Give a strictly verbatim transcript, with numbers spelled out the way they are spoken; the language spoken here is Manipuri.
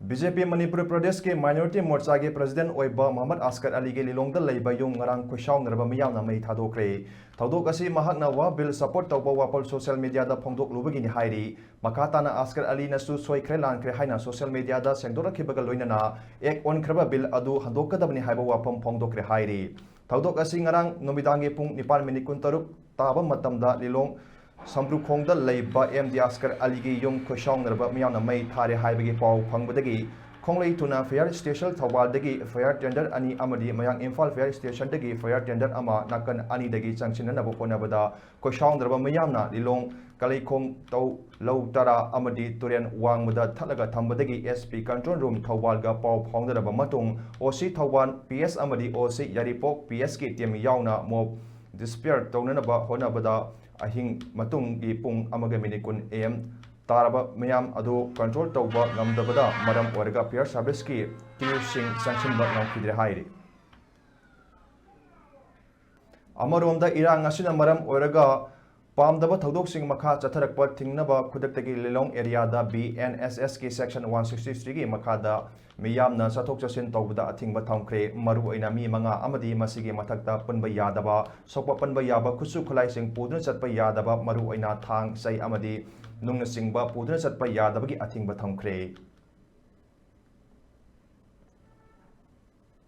ꯕꯤ ꯖꯦ ꯄꯤ ꯃꯅꯤꯄꯨꯔ ꯄ꯭ꯔꯗꯦꯁꯀꯤ ꯃꯥꯏꯅꯣꯔꯤꯇꯤ ꯃꯣꯔꯆꯥꯒꯤ ꯄ꯭ꯔꯁꯤꯗꯦꯟꯠ ꯑꯣꯏꯕ ꯃꯣꯍꯝꯃꯗ ꯑꯁꯀꯔ ꯑꯂꯤꯒꯤ ꯂꯤꯂꯣꯡꯗ ꯂꯩꯕ ꯌꯨꯝ ꯉꯔꯥꯡ ꯈꯣꯏꯁꯥꯎꯅꯔꯕ ꯃꯤꯌꯥꯝꯅ ꯃꯩ ꯊꯥꯗꯣꯛꯈ꯭ꯔꯦ꯫ ꯊꯧꯗꯣꯛ ꯑꯁꯤ ꯃꯍꯥꯛꯅ ꯋꯥ ꯕꯤꯜ ꯁꯄꯣꯔꯠ ꯇꯧꯕ ꯋꯥꯐꯝ ꯁꯣꯁꯤꯌꯦꯜ ꯃꯤꯗꯤꯌꯥꯗ ꯐꯣꯡꯗꯣꯛꯂꯨꯕꯒꯤꯅꯤ ꯍꯥꯏꯔꯤ꯫ ꯃꯈꯥ ꯇꯥꯅ ꯑꯁꯀꯔ ꯑꯂꯤꯅꯁꯨ ꯁꯣꯏꯈ꯭ꯔꯦ ꯂꯥꯟꯈ꯭ꯔꯦ ꯍꯥꯏꯅ ꯁꯣꯁꯤꯌꯦꯜ ꯃꯤꯗꯤꯌꯥꯗ ꯁꯦꯡꯗꯣꯔꯛꯈꯤꯕꯒ ꯂꯣꯏꯅꯅ ꯑꯦꯛ ꯑꯣꯟꯈ꯭ꯔꯕ ꯕꯤꯜ ꯑꯗꯨ ꯍꯟꯗꯣꯛꯀꯗꯕꯅꯤ ꯍꯥꯏꯕ ꯋꯥꯐꯝ ꯐꯣꯡꯗꯣꯛꯈ꯭ꯔꯦ ꯍꯥꯏꯔꯤ꯫ ꯊꯧꯗꯣꯛ ꯑꯁꯤ ꯉꯔꯥꯡ ꯅꯨꯃꯤꯗꯥꯡꯒꯤ ꯄꯨꯡ ꯅꯤꯄꯥꯟ ꯃꯤꯅꯤꯠ ꯀꯨꯟꯇꯔꯨꯛ ꯇꯥꯕ ꯃꯇꯝꯗ ꯂꯤꯂꯣꯡ ꯁꯝꯕ꯭ꯔꯨꯈꯣꯡꯗ ꯂꯩꯕ ꯑꯦꯝ ꯗꯤ ꯑꯁꯀꯔ ꯑꯂꯤꯒꯤ ꯌꯨꯝ ꯈꯣꯏꯁꯥꯎꯅꯔꯕ ꯃꯤꯌꯥꯝꯅ ꯃꯩ ꯊꯥꯔꯦ ꯍꯥꯏꯕꯒꯤ ꯄꯥꯎ ꯐꯪꯕꯗꯒꯤ ꯈꯣꯡꯂꯩ ꯊꯨꯅ ꯐꯥꯌꯔ ꯁ꯭ꯇꯦꯁꯟ ꯊꯧꯕꯥꯜꯗꯒꯤ ꯐꯥꯌꯔ ꯇꯦꯟꯗꯔ ꯑꯅꯤ ꯑꯃꯗꯤ ꯃꯌꯥꯡ ꯏꯝꯐꯥꯜ ꯐꯥꯌꯔ ꯁ꯭ꯇꯦꯁꯟꯗꯒꯤ ꯐꯥꯌꯔ ꯇꯦꯟꯗꯔ ꯑꯃ ꯅꯥꯀꯟ ꯑꯅꯤꯗꯒꯤ ꯆꯪꯁꯤꯟꯅꯅꯕ ꯍꯣꯠꯅꯕꯗ ꯈꯣꯏꯁꯥꯎꯅꯔꯕ ꯃꯤꯌꯥꯝꯅ ꯂꯤꯂꯣꯡ ꯀꯂꯩꯈꯣꯡ ꯇꯧ ꯂꯧ ꯇꯔꯥ ꯑꯃꯗꯤ ꯇꯨꯔꯦꯟ ꯋꯥꯡꯃꯗ ꯊꯠꯂꯒ ꯊꯝꯕꯗꯒꯤ ꯑꯦꯁ ꯄꯤ ꯀꯟꯇ꯭ꯔꯣꯜ ꯔꯨꯝ ꯊꯧꯕꯥꯜꯒ ꯄꯥꯎ ꯐꯥꯎꯅꯔꯕ ꯃꯇꯨꯡ ꯑꯣ ꯁꯤ ꯊꯧꯕꯥꯜ ꯄꯤ ꯑꯦꯁ ꯑꯃꯗꯤ ꯑꯣ ꯁꯤ ꯌꯥꯏꯔꯤꯄꯣꯛ ꯄꯤ ꯑꯦꯁꯀꯤ ꯇꯤꯝ ꯌꯥꯎꯅ ꯃꯣꯞ ꯗꯤꯁꯄꯤꯌꯔ ꯇꯧꯅꯅꯕ ꯍꯣꯠꯅꯕꯗ ꯑꯍꯤꯡ ꯃꯇꯨꯡꯒꯤ ꯄꯨꯡ ꯑꯃꯒ ꯃꯤꯅꯤꯠ ꯀꯨꯟ ꯑꯦ ꯑꯦꯝ ꯇꯥꯔꯕ ꯃꯤꯌꯥꯝ ꯑꯗꯨ ꯀꯟꯇ꯭ꯔꯣꯜ ꯇꯧꯕ ꯉꯝꯗꯕꯗ ꯃꯔꯝ ꯑꯣꯏꯔꯒ ꯐꯥꯌꯔ ꯁꯥꯔꯚꯤꯁꯀꯤ ꯇꯤꯝꯁꯤꯡ ꯆꯪꯁꯤꯟꯕ ꯉꯝꯈꯤꯗ꯭ꯔꯦ ꯍꯥꯏꯔꯤ꯫ ꯑꯃꯔꯣꯝꯗ ꯏꯔꯥꯡ ꯑꯁꯤꯅ ꯃꯔꯝ ꯑꯣꯏꯔꯒ ꯄꯥꯝꯗꯕ ꯊꯧꯗꯣꯛꯁꯤꯡ ꯃꯈꯥ ꯆꯠꯊꯔꯛꯄ ꯊꯤꯡꯅꯕ ꯈꯨꯗꯛꯇꯒꯤ ꯂꯤꯂꯣꯡ ꯑꯦꯔꯤꯌꯥꯗ ꯕꯤ ꯑꯦꯟ ꯑꯦꯁ ꯑꯦꯁꯀꯤ ꯁꯦꯛꯁꯟ ꯋꯥꯟ ꯁꯤꯛꯁꯇꯤ ꯊ꯭ꯔꯤꯒꯤ ꯃꯈꯥꯗ ꯃꯤꯌꯥꯝꯅ ꯆꯠꯊꯣꯛ ꯆꯠꯁꯤꯟ ꯇꯧꯕꯗ ꯑꯊꯤꯡꯕ ꯊꯝꯈ꯭ꯔꯦ꯫ ꯃꯔꯨꯑꯣꯏꯅ ꯃꯤ ꯃꯉꯥ ꯑꯃꯗꯤ ꯃꯁꯤꯒꯤ ꯃꯊꯛꯇ ꯄꯨꯟꯕ ꯌꯥꯗꯕ, ꯁꯣꯛꯄ ꯄꯟꯕ ꯌꯥꯕ ꯈꯨꯠꯁꯨ ꯈꯨꯠꯂꯥꯏꯁꯤꯡ ꯄꯨꯗꯨꯅ ꯆꯠꯄ ꯌꯥꯗꯕ, ꯃꯔꯨꯑꯣꯏꯅ ꯊꯥꯡ, ꯆꯩ ꯑꯃꯗꯤ ꯅꯨꯡꯅꯆꯤꯡꯕ ꯄꯨꯗꯨꯅ ꯆꯠꯄ ꯌꯥꯗꯕꯒꯤ ꯑꯊꯤꯡꯕ ꯊꯝꯈ꯭ꯔꯦ꯫